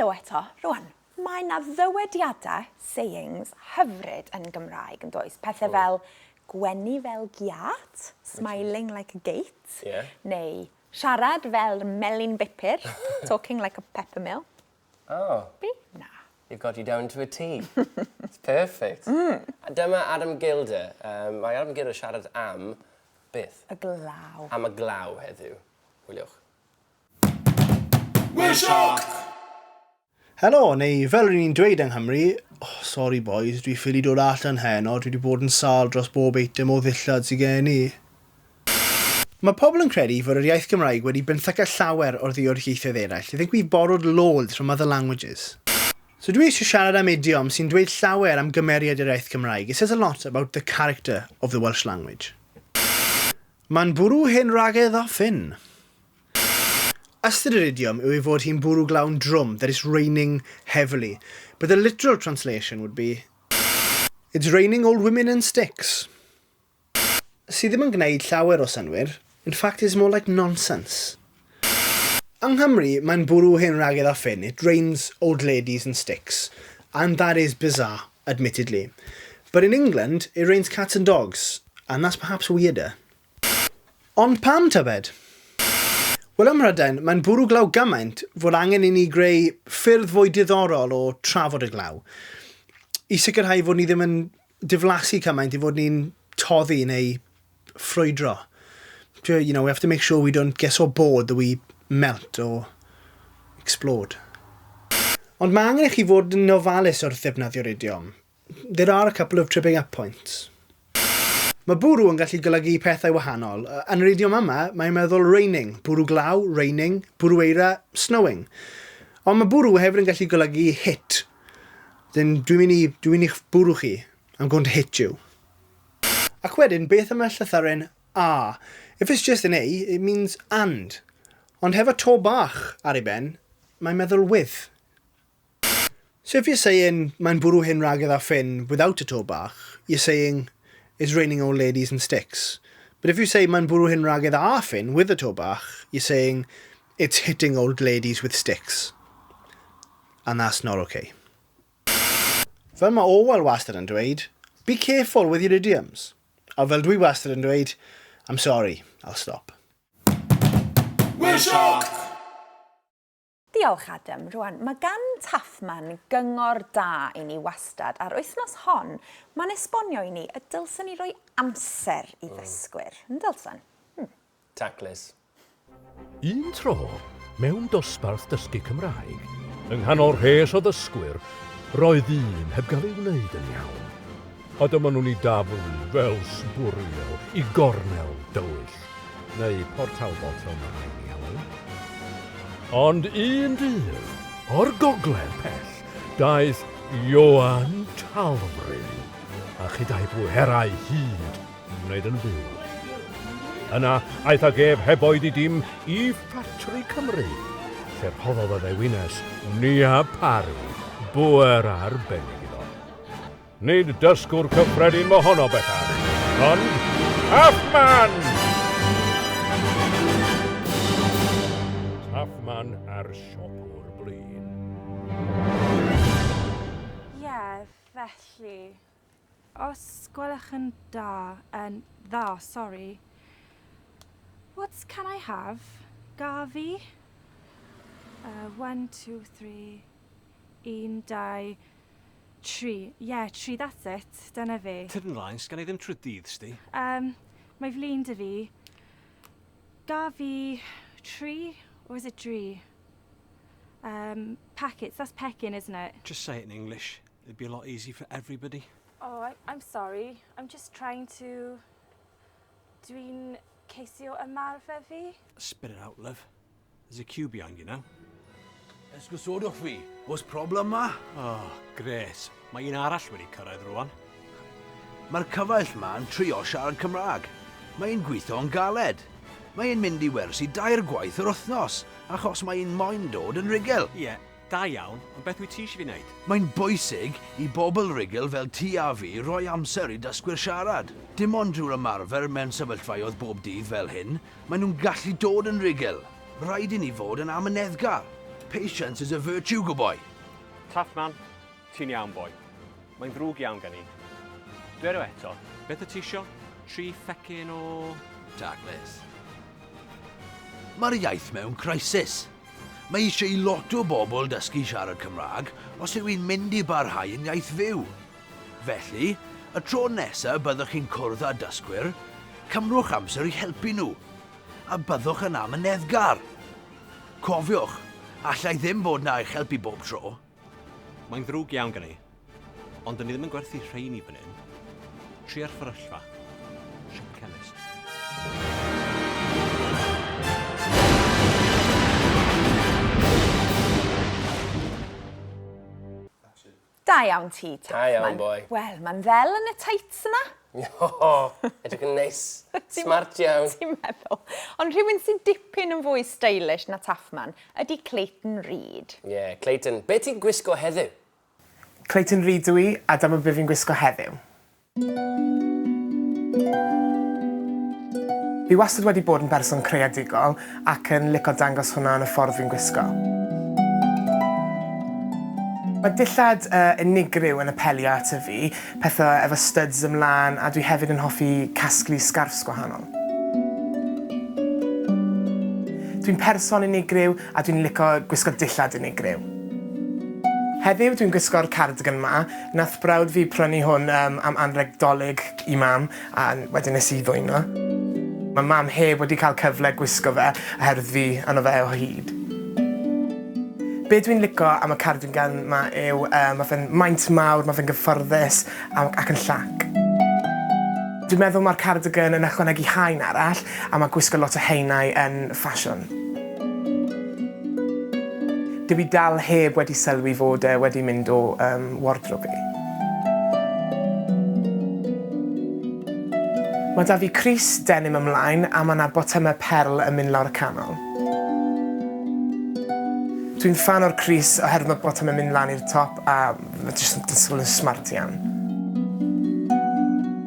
Helo eto. Rwan, mae 'na ddywediadau, sayings, hyfryd yn Gymraeg, yn does? Pethau fel gwenu fel giât, smiling like a gate, yeah. neu siarad fel melyn bupur, talking like a pepper mill. Oh. Fi? Na. You've got you down to a T. It's perfect. A dyma Adam Gilder. Um, mae Adam Gilder siarad am beth? Y glaw. Am y glaw heddiw. Wyliwch. Helo, neu fel ry'n ni'n dweud yng Nghymru, oh, sorry boys, dwi ffili dod allan heno, dwi wedi bod yn sâl dros bob eitem o ddillad sy gen i. Mae pobl yn credu fod yr iaith Gymraeg wedi benthyca llawer o'r ddiod ieithoedd eraill, they think we've borrowed loads from other languages. So dwi eisiau siarad am idiom sy'n dweud llawer am gymeriad yr iaith Gymraeg, it says a lot about the character of the Welsh language. Mae'n bwrw hen wragedd a ffyn. Ystyr yr idiom yw ei fod hi'n bwrw glaw'n drwm, that it's raining heavily, but the literal translation would be It's raining old women and sticks. Sydd ddim yn gwneud llawer o synnwyr, in fact is more like nonsense. Yng Nghymru, mae'n bwrw hen wragedd a ffyn, it rains old ladies and sticks, and that is bizarre, admittedly. But in England, it rains cats and dogs, and that's perhaps weirder. Ond pam, tybed? Wel, ym Mhrydain, mae'n bwrw glaw gymaint fod angen i ni greu ffyrdd fwy diddorol o trafod y glaw, i sicrhau fod ni ddim yn diflasu cymaint i fod ni'n toddi neu ffrwydro. You know, we have to make sure we don't get so bored that we melt or explode. Ond mae angen i chi fod yn ofalus wrth ddefnyddio'r idiom. There are a couple of tripping up points. Mae bwrw yn gallu golygu pethau wahanol. Yn yr idiom yma, mae'n meddwl raining, bwrw glaw, raining, bwrw eira, snowing. Ond mae bwrw hefyd yn gallu golygu hit. Then dwi'n mynd i, dwi'n mynd i'ch bwrw chi. I'm going to hit you. Ac wedyn, beth am y llythyren A? If it's just an A, it means and. Ond hefo to bach ar ei ben, mae'n meddwl with. So if you're saying mae'n bwrw hen wragedd a ffyn without a to bach, you're saying it's raining old ladies and sticks. But if you say mae'n bwrw hen wragedd a ffyn with a to bach, you're saying it's hitting old ladies with sticks. And that's not okay. Fel mae Orwell wastad yn dweud, be careful with your idioms. A fel dwi wastad yn dweud, I'm sorry, I'll stop. Diolch, Adam. Rwan, mae gan Taffman gyngor da i ni wastad, a'r wythnos hon, mae'n esbonio i ni y dylsen ni roi amser i ddysgwyr. Yn dylsen? Taclus. Un tro, mewn dosbarth dysgu Cymraeg, yng nghanol rhes o ddysgwyr, roedd un heb gael ei wneud yn iawn. A dyma nhw'n ei daflu fel sbwriel i gornel dywyll, neu Port Talbot fel mae rhai'n ei alw. Ond un dydd, o'r gogledd pell, daeth Ioan Talfryn, a chyda'i bwerau hud i wneud yn fyw. Yna, aeth ag ef heb oedi dim i Ffatri Cymru, lle rhoddodd y ddewines Nia Parry bŵer arbennig iddo. Nid dysgwr cyffredin mohono bellach, ond Taffman! Taffman a'r siopwr blin. Ie, felly. Os gwelwch yn da, yn dda, sorry. What can I have? Gafi? Uh, one, two, three. Un, dau, tri. Yeah, tri, that's it. Dyna fe. Tyrd ymlaen, sgan i ddim trwy dydd, sti. Um, mae flin dy fi. Gafi tri, or is it dri? Um, packets, that's pecking, isn't it? Just say it in English. It'd be a lot easier for everybody. Oh, I, I'm sorry. I'm just trying to... Dwi'n ceisio ymarfer fi. Spit it out, love. There's a queue behind you now. Esgusodwch fi, oes problem ma? Oh, grêt. Mae un arall wedi cyrraedd rwan. Mae'r cyfaill ma yn trio siarad Cymraeg. Mae e'n gweithio'n galed. Mae e'n mynd i wersi dair gwaith yr wythnos, achos mae e'n moyn dod yn rugl. Ie, Da iawn, ond beth wyt ti eisiau fi wneud? Mae'n bwysig i bobl rugl fel ti a fi roi amser i dysgwyr siarad. Dim ond drwy'r ymarfer mewn sefyllfaoedd bob dydd fel hyn, maen nhw'n gallu dod yn rugl. Rhaid i ni fod yn amyneddgar. Patience is a virtue, good boy. Tough man, ti'n iawn boi. Mae'n ddrwg iawn gen i. Dwed o eto, beth wyt ti isio? Tri phecyn o... Taclus. Mae'r iaith mewn crisis. Mae eisiau i lot o bobl dysgu siarad Cymraeg os yw hi'n mynd i barhau yn iaith fyw. Felly, y tro nesaf byddwch chi'n cwrdd â dysgwyr, cymrwch amser i helpu nhw, a byddwch yn amyneddgar. Cofiwch, alla i ddim bod 'na i'ch helpu bob tro. Mae'n ddrwg iawn gen i, ond 'dyn ni ddim yn gwerthu rheini fan hyn. Tria'r fferyllfa. Siop chemist. Da iawn ti, Taff. Da iawn, boi. Wel, mae'n ddel yn y tights yna. O, edrych yn neis. Smart iawn. Ti'n meddwl. Ond rhywun sy'n dipyn yn fwy stylish na Taffman ydy Clayton Reid. Ie, yeah, Clayton. Be ti'n gwisgo heddiw? Clayton Reid dw i, a dyma be fi'n gwisgo heddiw. Fi wastad wedi bod yn berson creadigol ac yn lico dangos hwnna yn y ffordd fi'n gwisgo. Mae dillad uh, unigryw yn apelio ato fi, pethau efo studs ymlaen a dwi hefyd yn hoffi casglu sgarffs gwahanol. Dwi'n person unigryw a dwi'n lico gwisgo dillad unigryw. Heddiw dwi'n gwisgo'r cardigan 'ma. Nath brawd fi prynu hwn yym am anrheg 'Dolig i mam a wedyn nes i ddwyn o. Ma' mam heb wedi cael cyfle gwisgo fe oherwydd fi arno fe o hyd. Be' dwi'n lico am y cardigan 'ma yw yy ma' fe'n maint mawr, ma' fe'n gyfforddus a ac yn llac. Dwi'n meddwl ma'r cardigan yn ychwanegu haen arall a ma' gwisgo lot o haenau yn ffasiwn. Dw i dal heb wedi sylwi fod e wedi mynd o yym wardrobe fi. Mae 'da fi crys denim ymlaen a ma' 'na botymau perl yn mynd lawr y canol. Dwi'n ffan o'r crys oherwydd ma'r botymau'n mynd lan i'r top a ma' jyst yn disgwyl yn smart iawn.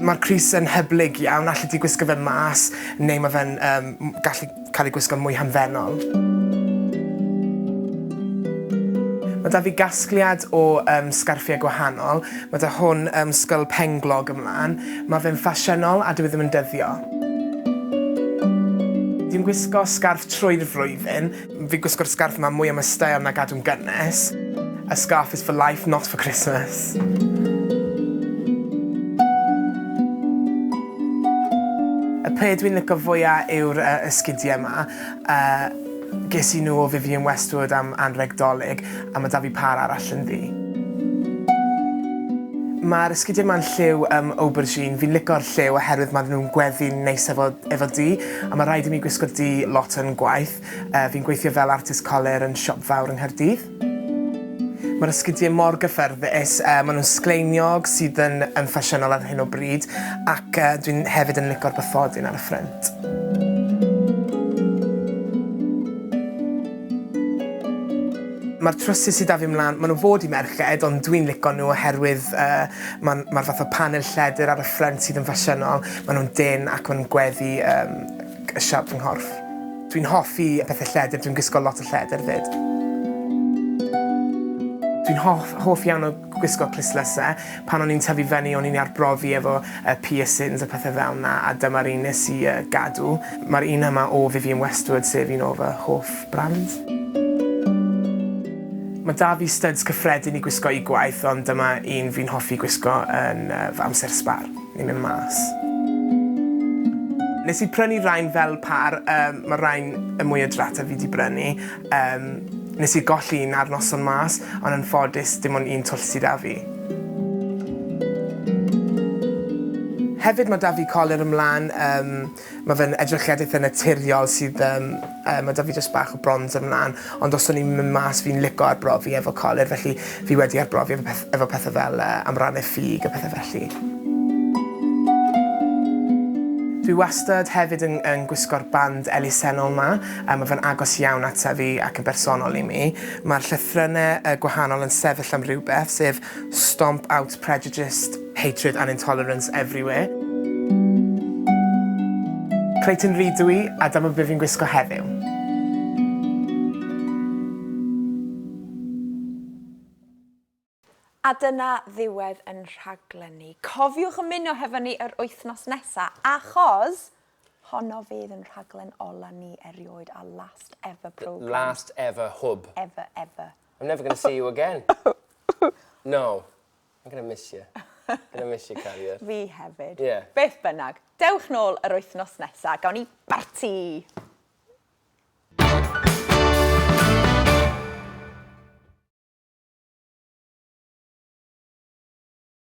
Ma'r crys yn hyblyg iawn, allet ti gwisgo fe mas neu ma' fe'n yym gallu cael ei gwisgo'n mwy hamddenol. Mae 'da fi gasgliad o um, sgarffiau gwahanol. Mae 'da hwn um, sgyl penglog ymlaen. Mae fe'n ffasiynol a dyw e ddim yn dyddio. Dwi'n gwisgo sgarff trwy'r flwyddyn. Fi'n gwisgo'r sgarff yma mwy am y steil na gadw'n gynnes. A scarf is for life, not for Christmas. Y peth dwi'n lico fwya yw'r yy esgidie 'ma. Yy ges i nhw o Vivienne Westwood am anrheg 'Dolig a ma' 'da fi pâr arall yn ddu. Ma'r esgidie 'ma'n lliw yym aubergine. Fi'n lico'r lliw oherwydd ma' nhw'n gweddu'n neis efo efo du a ma' raid i mi gwisgo du lot yn gwaith. Yy fi'n gweithio fel artist colur yn siop fawr yng Nghaerdydd. Mae'r esgidiau mor gyffyrddus, yy maen nhw'n sgleiniog sydd yn yn ffasiynol ar hyn o bryd ac yy dwi'n hefyd yn lico'r bathodyn ar y ffrynt. Mae'r trowsus sy 'da fi mlan, maen nhw fod i merched ond dwi'n lico nhw oherwydd yy ma'n ma'r fath o panel lledr ar y ffrynt sydd yn ffasiynol, maen nhw'n dynn ac maen nhw'n gweddu yym siâp fy nghorff. Dwi'n hoffi pethe lledr, dwi'n gwisgo lot o lledr 'fyd. Dwi'n hoff, hoff iawn o gwisgo clustlyse. Pan o'n i'n tyfu fyny o'n i'n arbrofi efo yy piercings a pethe fel 'na a dyma'r un nes i yy gadw. Ma'r un yma o Vivienne Westwood sef un o fy hoff brands. Ma' 'da fi styds cyffredin i gwisgo i gwaith ond dyma un fi'n hoffi gwisgo yn yy fy amser sbar. Ni'n mynd mas. Nes i prynu rhain fel par, yym ma' rhain y mwya drata fi 'di brynu. Yym nes i golli un ar noson mas, ond yn ffodus dim ond un twll sy 'da fi. Hefyd ma' 'da fi colur ymlan, yym Ma' fe'n edrychiad eitha naturiol sydd yym yy ma' 'da fi jyst bach o bronzer mlan ond os o'n i'n myn' mas fi'n lico arbrofi efo colur felly fi wedi arbrofi efo peth- efo pethe fel yy amrannau ffug a pethe felly. Dwi wastad hefyd yn yn gwisgo'r band elusennol 'ma yy ma' fe'n agos iawn ata fi ac yn bersonol i mi. Ma'r llythrenne yy gwahanol yn sefyll am rywbeth sef Stomp out prejudiced hatred and intolerance everywhere. Clayton Reid dw i, a dyma be fi'n gwisgo heddiw. A dyna ddiwedd yn rhaglen ni. Cofiwch ymuno hefo ni yr wythnos nesa, achos honno fydd yn rhaglen ola ni erioed a last ever programme. Last ever hwb. Ever, ever. I'm never going to see you again. No. I'm gonna miss you. Gonna miss you, cariad. Fi hefyd. Yeah. Beth bynnag, dewch nôl yr wythnos nesa, gawn ni barti!